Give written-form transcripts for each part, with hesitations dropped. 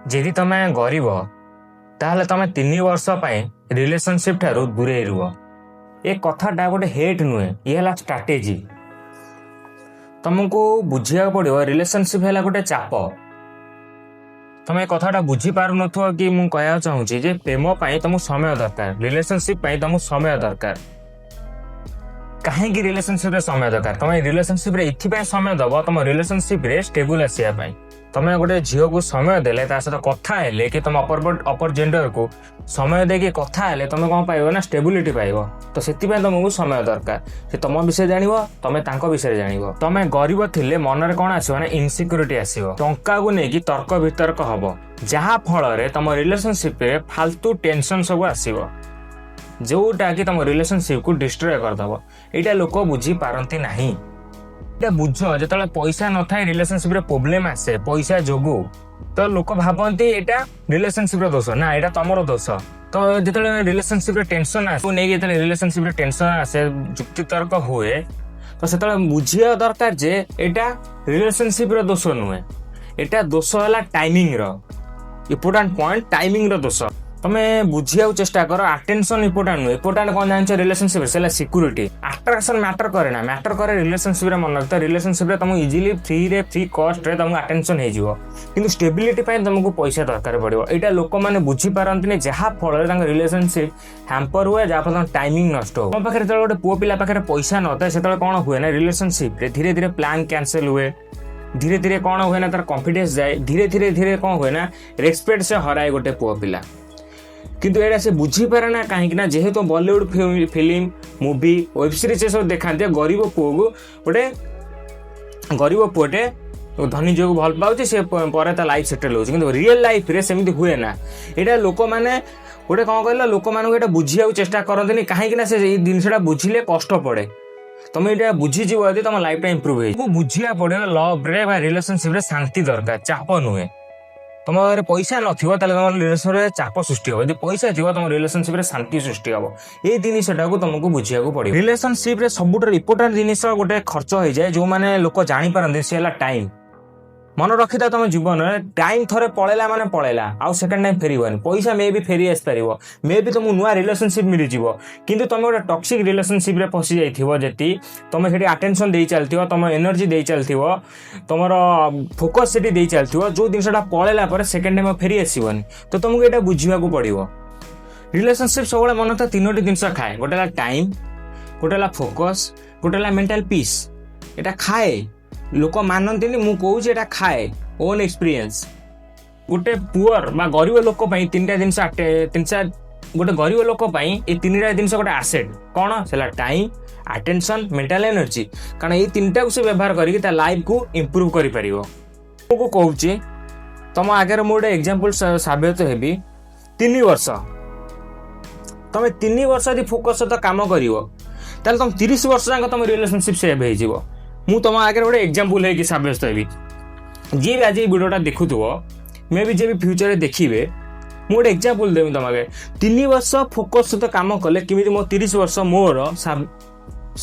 ଯଦି ତମେ ଗରିବ, ତାହେଲେ ତମେ 3 ବର୍ଷ ପାଇଁ ରିଲେସନସିପ୍ ଠାରୁ ଦୂରେଇ ରୁହ। ଏ କଥାଟା ଗୋଟେ ହେଟ୍ ନୁହେଁ, ଇଏ ହେଲା ଷ୍ଟ୍ରାଟେଜି। ତମକୁ ବୁଝିବାକୁ ପଡ଼ିବ, ରିଲେସନସିପ୍ ହେଲା ଗୋଟେ ଚାପ। ତମେ ଏ କଥାଟା ବୁଝିପାରୁନଥିବ କି ମୁଁ କହିବାକୁ ଚାହୁଁଛି ଯେ ପ୍ରେମ ପାଇଁ ତମକୁ ସମୟ ଦରକାର, ରିଲେସନସିପ୍ ପାଇଁ ତମକୁ ସମୟ ଦରକାର। କାହିଁକି ରିଲେସନସିପରେ ସମୟ ଦରକାର? ତମେ ରିଲେସନସିପରେ ଏଥିପାଇଁ ସମୟ ଦବ, ତମ ରିଲେସନସିପରେ ଷ୍ଟେବୁଲ ଆସିବା ପାଇଁ। ତମେ ଗୋଟେ ଝିଅକୁ ସମୟ ଦେଲେ, ତା ସହିତ କଥା ହେଲେ କି ତମ ଅପର ଅପର ଜେଣ୍ଡରକୁ ସମୟ ଦେଇକି କଥା ହେଲେ, ତମେ କଣ ପାଇବ ନା ଷ୍ଟେବିଲିଟି ପାଇବ। ତ ସେଥିପାଇଁ ତମକୁ ସମୟ ଦରକାର। ସେ ତମ ବିଷୟରେ ଜାଣିବ, ତମେ ତାଙ୍କ ବିଷୟରେ ଜାଣିବ। ତମେ ଗରିବ ଥିଲେ ମନରେ କଣ ଆସିବ ନା ଇନସିକ୍ୟୁରିଟି ଆସିବ। ଟଙ୍କାକୁ ନେଇକି ତର୍କ ବିତର୍କ ହବ, ଯାହା ଫଳରେ ତମ ରିଲେସନସିପରେ ଫାଲତୁ ଟେନସନ ସବୁ ଆସିବ, ଯୋଉଟା କି ତମ ରିଲେସନସିପକୁ ଡିଷ୍ଟ୍ରୟ କରିଦବ। ଏଇଟା ଲୋକ ବୁଝିପାରନ୍ତି ନାହିଁ। ଏଇଟା ବୁଝ, ଯେତେବେଳେ ପଇସା ନଥାଏ, ରିଲେସନସିପରେ ପ୍ରୋବ୍ଲେମ ଆସେ ପଇସା ଯୋଗୁ, ତ ଲୋକ ଭାବନ୍ତି ଏଇଟା ରିଲେସନସିପର ଦୋଷ। ନା, ଏଇଟା ତମର ଦୋଷ। ତ ଯେତେବେଳେ ରିଲେସନସିପରେ ଟେନସନ ଆସେ ନେଇକି, ଯେତେବେଳେ ରିଲେସନସିପରେ ଟେନସନ ଆସେ, ଯୁକ୍ତିତର୍କ ହୁଏ, ତ ସେତେବେଳେ ବୁଝିବା ଦରକାର ଯେ ଏଇଟା ରିଲେସନସିପର ଦୋଷ ନୁହେଁ, ଏଇଟା ଦୋଷ ହେଲା ଟାଇମିଂର। ଇମ୍ପୋର୍ଟାଣ୍ଟ ପଏଣ୍ଟ, ଟାଇମିଂର ଦୋଷ। ତମେ ବୁଝିବାକୁ ଚେଷ୍ଟା କର, ଆଟେନସନ ଇମ୍ପୋର୍ଟାଣ୍ଟ ନୁହେଁ। ଇମ୍ପୋର୍ଟାଣ୍ଟ କଣ ଜାଣିଛ ରିଲେସନସିପ? ହେଲା ସିକ୍ୟୁରିଟି। ଆଟ୍ରାକ୍ସନ ମ୍ୟାଟର କରେ ନା, ମ୍ୟାଟର କରେ ରିଲେସନସିପରେ। ମନେ ରଖିଥ, ରିଲେସନସିପରେ ତମକୁ ଇଜିଲି ଫ୍ରିରେ, ଫ୍ରି କଷ୍ଟରେ ତମକୁ ଆଟେନସନ ହେଇଯିବ, କିନ୍ତୁ ଷ୍ଟେବିଲିଟି ପାଇଁ ତମକୁ ପଇସା ଦରକାର ପଡ଼ିବ। ଏଇଟା ଲୋକମାନେ ବୁଝିପାରନ୍ତିନି, ଯାହା ଫଳରେ ତାଙ୍କ ରିଲେସନସିପ ହ୍ୟାମ୍ପର ହୁଏ, ଯାହା ଫଳରେ ତାଙ୍କ ଟାଇମିଂ ନଷ୍ଟ ହୁଏ। ତମ ପାଖରେ ଯେତେବେଳେ, ଗୋଟେ ପୁଅ ପିଲା ପାଖରେ ପଇସା ନଥାଏ, ସେତେବେଳେ କଣ ହୁଏ ନା ରିଲେସନସିପରେ ଧୀରେ ଧୀରେ ପ୍ଲାନ୍ କ୍ୟାନସେଲ ହୁଏ। ଧୀରେ ଧୀରେ କଣ ହୁଏ ନା ତାର କନଫିଡେନ୍ସ ଯାଏ। ଧୀରେ ଧୀରେ ଧୀରେ କଣ ହୁଏ ନା ରେସପେକ୍ଟ ସେ ହରାଏ ଗୋଟେ ପୁଅ ପିଲା। କିନ୍ତୁ ଏଇଟା ସେ ବୁଝିପାରେ ନା, କାହିଁକି ନା ଯେହେତୁ Bollywood film, movie, web series ଏସବୁ ଦେଖାନ୍ତି, ଗରିବ ପୁଅକୁ, ଗୋଟେ ଗରିବ ପୁଅଟେ ଧନୀ ଝିଅକୁ ଭଲ ପାଉଛି, ସେ ପରେ ତା ଲାଇଫ୍ ସେଟେଲ୍ ହେଉଛି। କିନ୍ତୁ ରିଏଲ୍ ଲାଇଫ୍ରେ ସେମିତି ହୁଏ ନା। ଏଇଟା ଲୋକମାନେ ଗୋଟେ କ'ଣ କହିଲ, ଲୋକମାନଙ୍କୁ ଏଇଟା ବୁଝିବାକୁ ଚେଷ୍ଟା କରନ୍ତିନି, କାହିଁକି ନା ସେ ଏଇ ଜିନିଷଟା ବୁଝିଲେ କଷ୍ଟ ପଡ଼େ। ତମେ ଏଇଟା ବୁଝିଯିବ ଯଦି, ତମ ଲାଇଫଟା ଇମ୍ପ୍ରୁଭ୍ ହେଇଯିବ। ବୁଝିବାକୁ ପଡ଼ିବ, ଲଭ୍ରେ ବା ରିଲେସନସିପ୍ରେ ଶାନ୍ତି ଦରକାର, ଚାପ ନୁହେଁ। ତମ ପାଖରେ ପଇସା ନଥିବ, ତାହେଲେ ତମ ରିଲେସନରେ ଚାପ ସୃଷ୍ଟି ହବ। ଯଦି ପଇସା ଥିବ, ତମ ରିଲେସନସିପରେ ଶାନ୍ତି ସୃଷ୍ଟି ହବ। ଏଇ ଜିନିଷଟାକୁ ତମକୁ ବୁଝିବାକୁ ପଡ଼ିବ। ରିଲେସନସିପରେ ସବୁଠାରୁ ଇମ୍ପୋର୍ଟାଣ୍ଟ ଜିନିଷ ଗୋଟେ ଖର୍ଚ୍ଚ ହେଇଯାଏ, ଯୋଉମାନେ ଲୋକ ଜାଣିପାରନ୍ତି, ସେ ହେଲା ଟାଇମ୍। ମନେ ରଖିଥାଅ, ତମ ଜୀବନରେ ଟାଇମ୍ ଥରେ ପଳେଇଲା ମାନେ ପଳେଇଲା, ଆଉ ସେକେଣ୍ଡ ଟାଇମ୍ ଫେରିବନି। ପଇସା ମେ ବି ଫେରି ଆସିପାରିବ, ମେ ବି ତମକୁ ନୂଆ ରିଲେସନସିପ୍ ମିଳିଯିବ, କିନ୍ତୁ ତମେ ଗୋଟେ ଟକ୍ସିକ୍ ରିଲେସନସିପ୍ରେ ଫସି ଯାଇଥିବ। ଯେତି ତମେ ସେଠି ଆଟେନସନ୍ ଦେଇ ଚାଲିଥିବ, ତମ ଏନର୍ଜି ଦେଇ ଚାଲିଥିବ, ତମର ଫୋକସ୍ ସେଠି ଦେଇ ଚାଲିଥିବ, ଯୋଉ ଜିନିଷଟା ପଳେଇଲା ପରେ ସେକେଣ୍ଡ ଟାଇମ୍ ଆଉ ଫେରି ଆସିବନି। ତ ତମକୁ ଏଇଟା ବୁଝିବାକୁ ପଡ଼ିବ। ରିଲେସନସିପ୍ ସବୁବେଳେ ମନେ ଥାଏ ତିନୋଟି ଜିନିଷ ଖାଏ। ଗୋଟେ ହେଲା ଟାଇମ୍, ଗୋଟେ ହେଲା ଫୋକସ୍, ଗୋଟେ ହେଲା ମେଣ୍ଟାଲ ପିସ୍। ଏଇଟା ଖାଏ, ଲୋକ ମାନନ୍ତିନି, ମୁଁ କହୁଛି ଏଇଟା ଖାଏ, ଓନ୍ ଏକ୍ସପିରିଏନ୍ସ। ଗୋଟେ ପୁଅର ବା ଗରିବ ଲୋକ ପାଇଁ ତିନିଟା ଜିନିଷ ତିନିଟା, ଗୋଟେ ଗରିବ ଲୋକ ପାଇଁ ଏଇ ତିନିଟା ଜିନିଷ ଗୋଟେ ଆସେଟ୍। କ'ଣ ହେଲା? Time, attention, mental energy. କାରଣ ଏଇ ତିନିଟାକୁ ସେ ବ୍ୟବହାର କରିକି ତା ଲାଇଫକୁ ଇମ୍ପ୍ରୁଭ୍ କରିପାରିବ। ମୁଁ କହୁଛି, ତମ ଆଗରେ ମୁଁ ଗୋଟେ ଏକ୍ଜାମ୍ପଲ୍ ସାବ୍ୟସ୍ତ ହେବି। 3 ବର୍ଷ, ତମେ 3 ବର୍ଷ ଯଦି ଫୋକସ୍ ସହିତ କାମ କରିବ, ତାହେଲେ ତମ 30 ବର୍ଷ ଯାକ ତମ ରିଲେସନସିପ୍ ସେଭ୍ ହେଇଯିବ। ମୁଁ ତମ ଆଗରେ ଗୋଟେ ଏକ୍ଜାମ୍ପଲ୍ ହେଇକି ସାବ୍ୟସ୍ତ ହେବି। ଯିଏ ବି ଆଜି ଏଇ ଭିଡ଼ିଓଟା ଦେଖୁଥିବ, ମେ ବି ଯିଏ ବି ଫ୍ୟୁଚରରେ ଦେଖିବେ, ମୁଁ ଗୋଟେ ଏକ୍ଜାମ୍ପଲ୍ ଦେବି ତମ ଆଗରେ। 3 ବର୍ଷ ଫୋକସ୍ ସହିତ କାମ କଲେ କେମିତି ମୋ 30 ବର୍ଷ ମୋର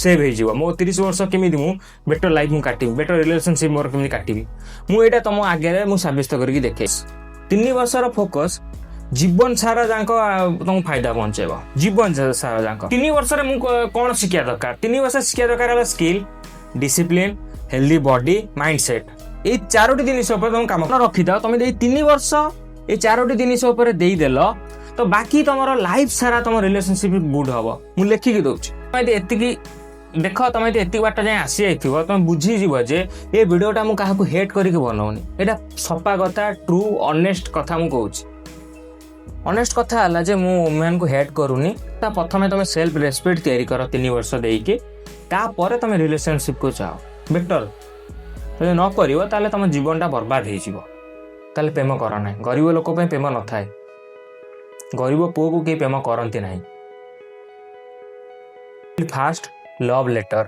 ସେଭ୍ ହେଇଯିବ, ମୋ 30 ବର୍ଷ କେମିତି ମୁଁ ବେଟର ଲାଇଫ୍ ମୁଁ କାଟିବି, ବେଟର ରିଲେସନସିପ୍ ମୋର କେମିତି କାଟିବି, ମୁଁ ଏଇଟା ତମ ଆଗରେ ମୁଁ ସାବ୍ୟସ୍ତ କରିକି ଦେଖେ। 3 ବର୍ଷର ଫୋକସ୍ ଜୀବନ ସାରା ଯାକ ତମକୁ ଫାଇଦା ପହଞ୍ଚେଇବ, ଜୀବନ ସାରା ଯାକ। 3 ବର୍ଷରେ ମୁଁ କ'ଣ ଶିଖିବା ଦରକାର? 3 ବର୍ଷ ଶିଖିବା ଦରକାର ହେଲା skill, discipline, healthy body, mind set. ଏଇ ଚାରୋଟି ଜିନିଷ ଉପରେ ତମ କାମ ରଖିଥାଅ। ତମେ ଏଇ 3 ବର୍ଷ ଏଇ ଚାରୋଟି ଜିନିଷ ଉପରେ ଦେଇଦେଲ, ତ ବାକି ତମର ଲାଇଫ ସାରା ତମ ରିଲେସନସିପ୍ ଗୁଡ୍ ହବ। ମୁଁ ଲେଖିକି ଦଉଛି। ତମେ ଯଦି ଏତିକି ଦେଖ, ତମେ ଯଦି ଏତିକି ବାଟ ଯାଏଁ ଆସିଯାଇଥିବ, ତମେ ବୁଝିଯିବ ଯେ ଏ ଭିଡ଼ିଓଟା ମୁଁ କାହାକୁ ହେଟ୍ କରିକି ବନଉନି। ଏଇଟା ସଫା କଥା, ଟ୍ରୁ ଅନେଷ୍ଟ କଥା ମୁଁ କହୁଛି। ଅନେଷ୍ଟ କଥା ହେଲା ଯେ ମୁଁ ଓମେନ୍କୁ ହେଟ୍ କରୁନି। ତା ପ୍ରଥମେ ତମେ ସେଲ୍ଫ ରେସପେକ୍ଟ ତିଆରି କର 3 ବର୍ଷ ଦେଇକି, ତାପରେ ତମେ ରିଲେସନସିପ୍କୁ ଯାଅ। ବେଟର ଯଦି ନ କରିବ, ତାହେଲେ ତମ ଜୀବନଟା ବର୍ବାଦ ହେଇଯିବ। ତାହେଲେ ପ୍ରେମ କର ନାହିଁ। ଗରିବ ଲୋକ ପାଇଁ ପ୍ରେମ ନଥାଏ। ଗରିବ ପୁଅକୁ କେହି ପ୍ରେମ କରନ୍ତି ନାହିଁ। First love letter.